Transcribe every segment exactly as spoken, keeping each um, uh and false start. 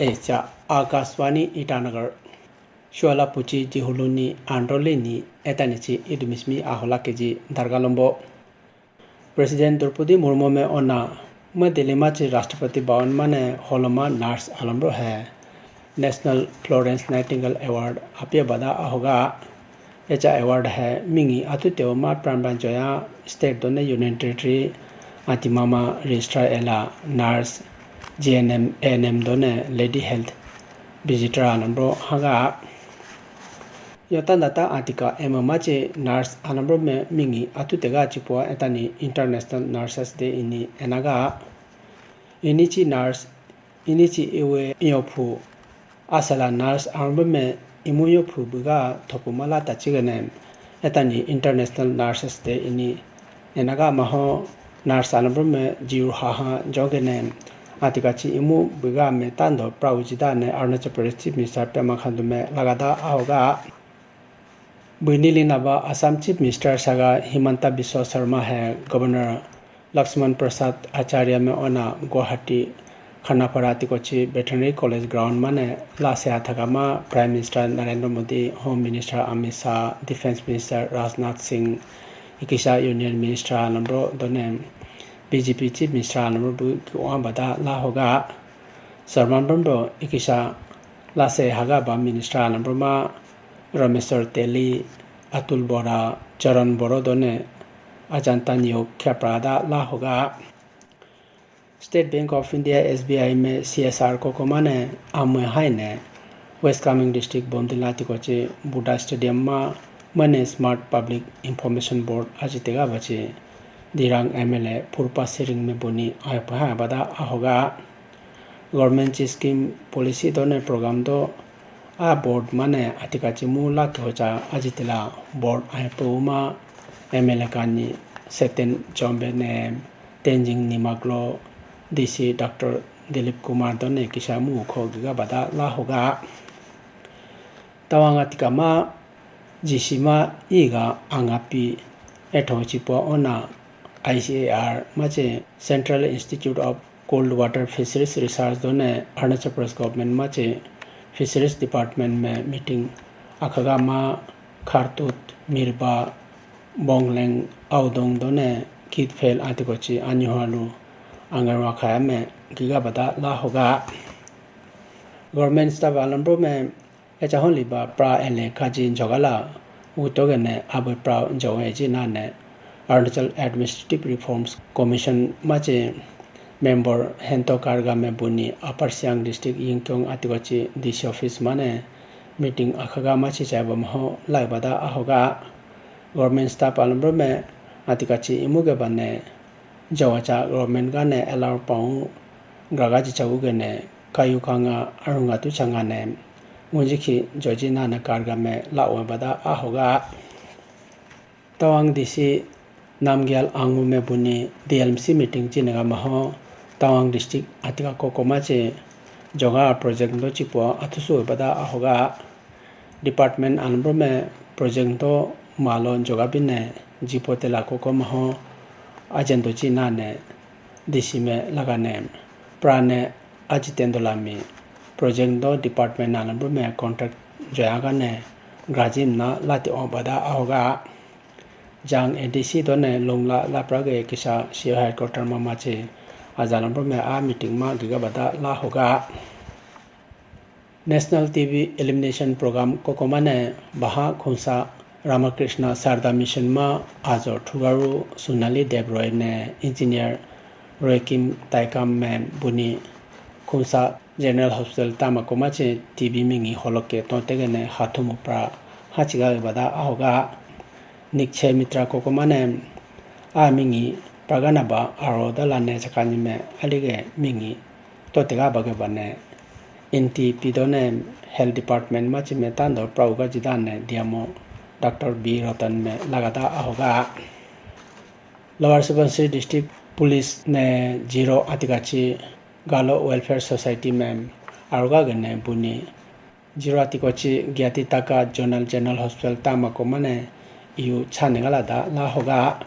Acha Akashvani Itanagar. Shwala puchi jihuluni androlini etanichi idumismi ahola keji dargalombo. President Droupadi Murmu me ona ma Delhi machi Rashtrapati Bhavan mane holoma nurse alambro he National Florence Nightingale Award apia bada ahoga. Acha award he mingi atu teo ma pran pran joya state done Union Territory atimama registrar ela nurse G N M, A N M done lady health visitor anambro haga. Yota data atika ema machi nurse anambro me mingi atu tega chipua etani International Nurses Day ini enaga. Inichi nurse, inichi iwe yophu asala nurse anambro me imu yophu buga thopu mala tachigane etani International Nurses Day ini enaga maho nurse anambro me jiu haha jogene atika chi imu buga me tando pra ujida ne Arunachal Pradesh Chief Minister Pema Khandu me lagada ahoga. Buini linaba Assam Chief Minister saga Himanta Biswa Sarma he Governor Lakshman Prasad Acharya me ona Guwahati Khanapara tikochi Veterinary College Ground mane lase athagama Prime Minister Narendra Modi, Home Minister Amit Shah, Defense Minister Rajnath Singh, ikisa Union Minister anambro done B J P Chief Minister anambro bu kiwa bada lahoga. Sarma bambo ikisa lase haga ba Minister anambro ma Rameswar Teli, Atul Bora, Charan Bora done Ajanta Niyok kheprada lahoga. State Bank of India, S B I me C S R koko mane amwe haine West Kameng District Bomdila tikochi Buddha Stadium ma mane Smart Public Information Board ajitega bachi Dirang M L A Purpa Siring me buni ayapa ha bada ahoga. Government chi scheme policy done program do a board mane atika chi mu la ke hocha ajitela board ahepu ma M L A kani Seten Chombe ne Tenzing Nimaglo, D C Doctor Dilip Kumar done kisa mu kho giga bada lahoga. Tawang atika ma G C ma iga angapi etho chipua ona I C A R mache Central Institute of Cold Water Fisheries Research done Arunachal Pradesh Government mache Fisheries Department me meeting akhaga ma Khartut, Mirba, Bongleng, Audong done Kitphel atikochi anyuhalu angarwa khaya me giga bada lahoga. Government staff alambro me Echa hon liba pra ele kaji jogala wutogene abui pra jowe jinane Arunachal Administrative Reforms Commission machi member Hento Karga me buni Upper Siang District Yingkiong atikochi D C office mane meeting akhaga machi chaiba maho laibada ahoga. Government staff alambro me atikachi imuge bane Jawacha government gane allow pau graga jichagu gene kayu kanga arunga tu changane ngunjikhi joji nana karga me la bada ahoga. Tawang D C Namgyal Angu me buni D L M C meeting chinaga maho Tawang district atika kokoma che joga project do chipo atusu bada ahoga. Department anbro me project do malo joga bine jipo tela kokoma ho ajendo chi nane D C me lagane prane ajitendo lami project do department anbro me contract joyagane grajim na lati o bada ahoga. Jang A D C done longla lapra ge kisa C O headquarter ma machi ajalambo me a meeting ma giga bada la hoga. National T B elimination program kokomane baha khunsa Ramakrishna Sarda Mission ma ajo thugaru Sonali Debroy ne engineer Roykim Taikam me buni khunsa General Hospital tama komache T B mingi holoke tontegene hathumu pra hachiga bada ahoga. Nikche mitra kokomane a mingi pragana ba aro dalane chakani me alige mingi totega bage bane inti pidone health department machi me tando prauga jidane diamo Doctor B Ratan me lagada ahoga. Lower Subansiri District Police ne Ziro atikachi Galo Welfare Society mem aruga gene buni Ziro atikochi Gyati Taka Zonal General Hospital tama komane iyu chane gala da la hoga.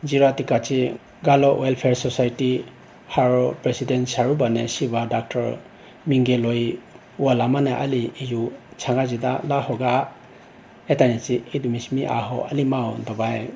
Ziro atikachi Galo Welfare Society haro President Sharuba ne Shiva Doctor Minge loi wala mane ali iyu changa jida la hoga etani chi idu mismi aho ali mao dobai